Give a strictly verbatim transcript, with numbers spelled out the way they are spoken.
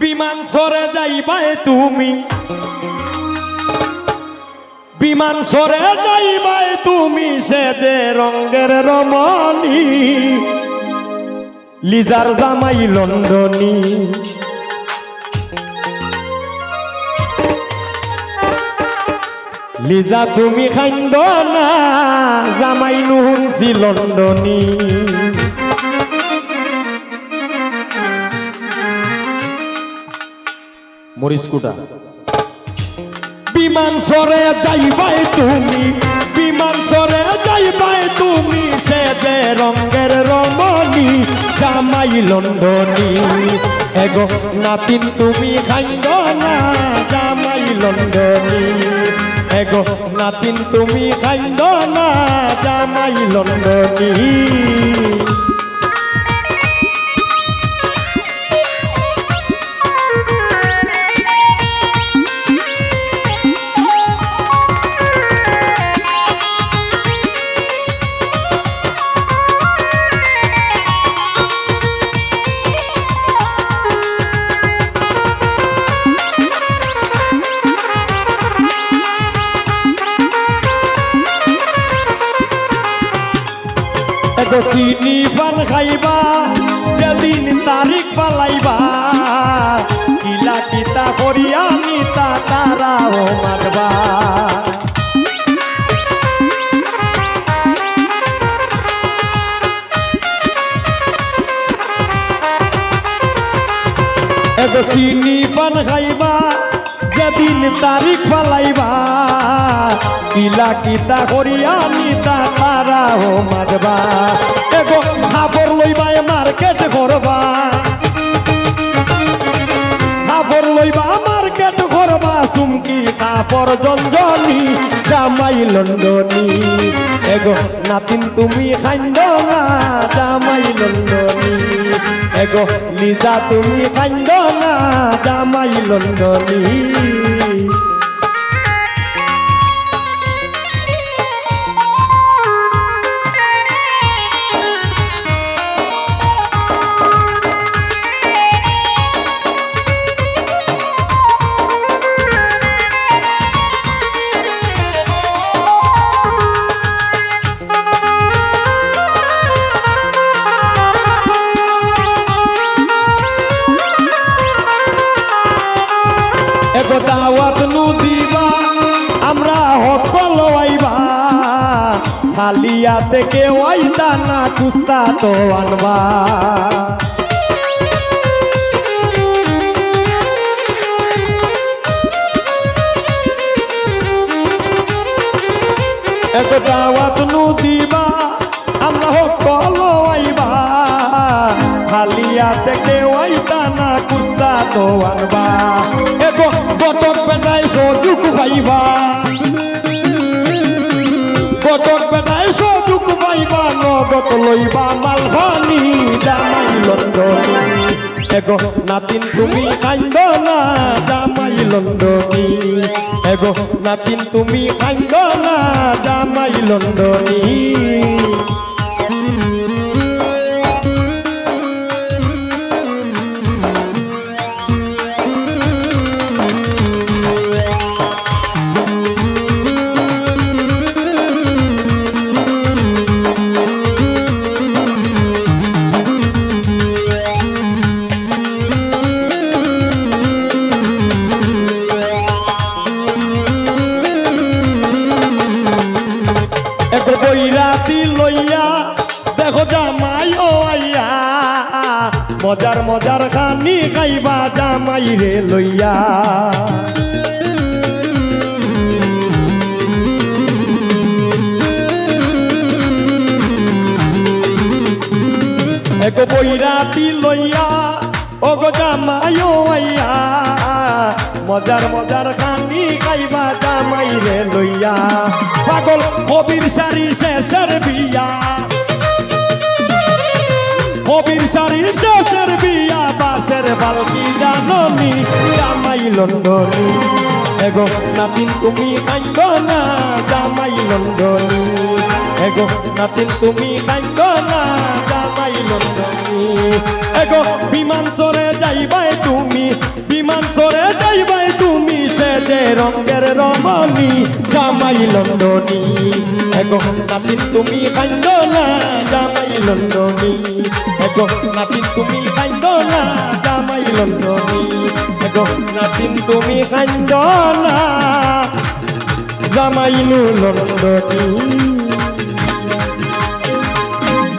বিমান চড়ে যাইবায় তুমি, বিমান চড়ে যাইবায় তুমি, সেজে রঙ্গের রমণী। লিজার জামাই লন্ডনী। লিজা তুমি কাইন্দো না, জামাই নু হুনছি লন্ডনী। মরিচ কুটা। বিমান চড়ে যাইবায় তুমি, বিমান চড়ে যাইবায় তুমি, সেজে রঙ্গের রমণী, জামাই লন্ডনী। এগো নাতিন তুমি কাইন্দো না, জামাই লন্ডনী। এগো নাতিন তুমি কাইন্দো না, জামাই লন্ডনী। এগো চিনি পান খাইবা, যেদিন তারিখ ফালাইবা, কিলা কিতা করিয়া নিতা তারাও মাতবা। এগো চিনি পান খাইবা, যেদিন তারিখ ফালাইবা, কিলা কিতা করিয়া নিতা তারাও মাতবা। এগো কাপড় লইবায় মার্কেট করবা, কাপড় লইবা মার্কেট করবা, চুমকি কাপড় জঞ্জনি, জামাই লন্ডনী। এগো নাতিন তুমি কাইন্দো না, জামাই লন্ডনী। এগো লিজা তুমি কাইন্দো না, জামাই লন্ডনী। এগো দাওয়াত নু দিবা, আমরা হকল আইবা, খালি আতে কেউ আইতা না, কুস্তা তো আনবা। এগো দাওয়াত নু দিবা, আমরা হকল আইবা, খালি আতে কেউ আইতা না, কুস্তা তো আনবা। এগো ঘটক বেটায় সুযোগ পাইবা, ঘটক বেটায় সুযোগ পাইবা, নগদ লইবা মালহানি, জামাই লন্ডনী। এগো নাতিন তুমি কাইন্দো না, জামাই লন্ডনী। এগো নাতিন তুমি কাইন্দো না, জামাই লন্ডনী। এগো বৈরাতি লইয়া দেখো জামাইও আইয়া, মজার মজার খানি খাইবা জামাইরে লইয়া। এগো বৈরাতি লইয়া, ওগো জামাইও আইয়া, মজার মজার খানি খাইবা জামাইরে লইয়া। পাগল কবির শাড়ির শেষের বিয়া, কবির শাড়ির শেষের বিয়া, বাঁশের বালকি জাননি, জামাই লন্ডনী। এগো নাতিন তুমি কাইন্দো না, জামাই লন্ডনী। এগো নাতিন তুমি কাইন্দো না, জামাই লন্ডনী। এগো বিমান চড়ে যাইবায় তুমি, জামাই লন্ডনী, এগো নাতিন তুমি কান্দো না, জামাই লন্ডনী, এগো নাতিন তুমি কান্দো না, জামাই লন্ডনী, এগো নাতিন তুমি কান্দো না, জামাই লন্ডনী।